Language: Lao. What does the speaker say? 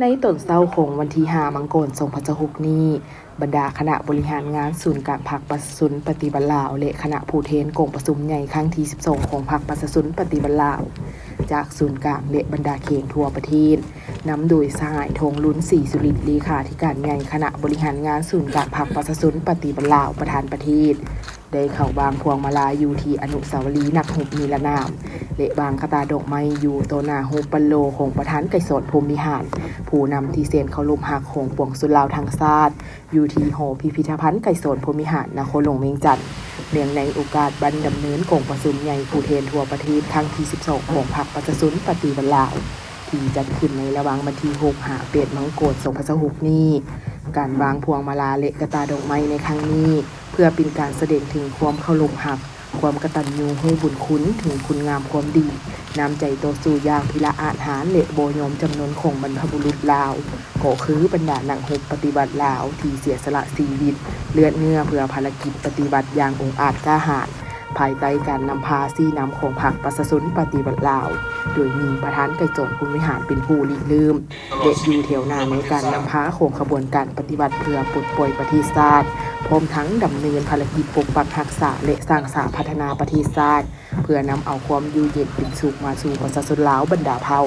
ໃນຕອນເຊົ້າຂອງວັນທີຫ້າ ມັງກອນ ສອງພັນຊາວຫົກນີ້, ບັນດາຄະນະບໍລິຫານງານສູນກາງພັກປະຊາຊົນປະຕິວັດລາວ ແລະ ຄະນະຜູ້ແທນກອງປະຊຸມໃຫຍ່ຄັ້ງທີສິບສອງ ຂອງພັກປະຊາຊົນປະຕິວັດລາວ ຈາກສູນກາງ ແລະ ບັນດາແຂວງທົ່ວປະເທດ, ນຳໂດຍສະຫາຍ ທອງລຸນ ສີສຸລິດ ເລຂາທິການໃຫຍ່ຄະນະບໍລິຫານງານສູນກາງພັກປະຊາຊົນປະຕິວັດລາວ ປະທານປະເທດ, ໄດ້ເຂົ້າວາງພວງມາລາຢູ່ທີ່ອະນຸສາວະລີນັກຮົບນິລະນາມ ແລະ ວາງກະຕ່າດອກໄມ້ຢູ່ຕໍ່ໜ້າຮູບປັ້ນຫຼໍ່ຂອງປະທານໄກສອນ ພົມວິຫານ ຜູ້ນຳທີ່ແສນເຄົາລົບຮັກຂອງປວງຊົນລາວທັງຊາດ ຢູ່ທີ່ຫໍພິພິທະພັນໄກສອນ ພົມວິຫານ ນະຄອນຫຼວງວຽງຈັນ. ເນື່ອງໃນໂອກາດວັນດຳເນີນກອງປະຊຸມໃຫຍ່ຜູ້ແທນທົ່ວປະເທດຄັ້ງທີສິບສອງ ຂອງພັກປະຊາຊົນປະຕິວັດລາວ ທີ່ຈັດຂຶ້ນໃນລະຫວ່າງວັນທີຫົກ ຫາ ແປດ ມັງກອນ ສອງພັນຊາວຫົກນີ້, ການວາງພວງມາລາ ແລະ ກະຕ່າດອກໄມ້ໃນຄັ້ງນີ້ ເພື່ອເປັນການສະແດງເຖິງຄວາມເຄົາລົບຮັກ, ຄວາມກະຕັນຍູຮູ້ບຸນຄຸນ, ເຖິງຄຸນງາມຄວາມດີ, ນ້ຳໃຈຕໍ່ສູ້ຢ່າງພິລະອາດຫານ ແລະ ບໍ່ຍອມຈຳນົນຂອງບັນພະບຸລຸດລາວ, ກໍຄືບັນດານັກຮົບປະຕິວັດລາວທີ່ເສຍສະຫຼະຊີວິດ, ເລືອດເຫຍື້ອເພື່ອພາລະກິດປະຕິວັດຢ່າງອົງອາດກ້າຫານ, ພາຍໃຕ້ການນຳພາຊີ້ນຳຂອງພັກປະຊາຊົນປະຕິວັດລາວ, ໂດຍມີປະທານໄກສອນ ພົມວິຫານ ເປັນຜູ້ລິເລີ່ມ ແລະ ຢູ່ແຖວໜ້າໃນການນຳພາຂອງຂະບວນການປະຕິວັດເພື່ອປົດປ່ອຍປະເທດຊາດ, ພ້ອມທັງດຳເນີນພາລະກິດປົກປັກຮັກສາ ແລະ ສ້າງສາພັດທະນາປະເທດຊາດ ເພື່ອນຳເອົາຄວາມຢູ່ເຢັນເປັນສຸກມາສູ່ປະຊາຊົນລາວບັນດາເຜົ່າ.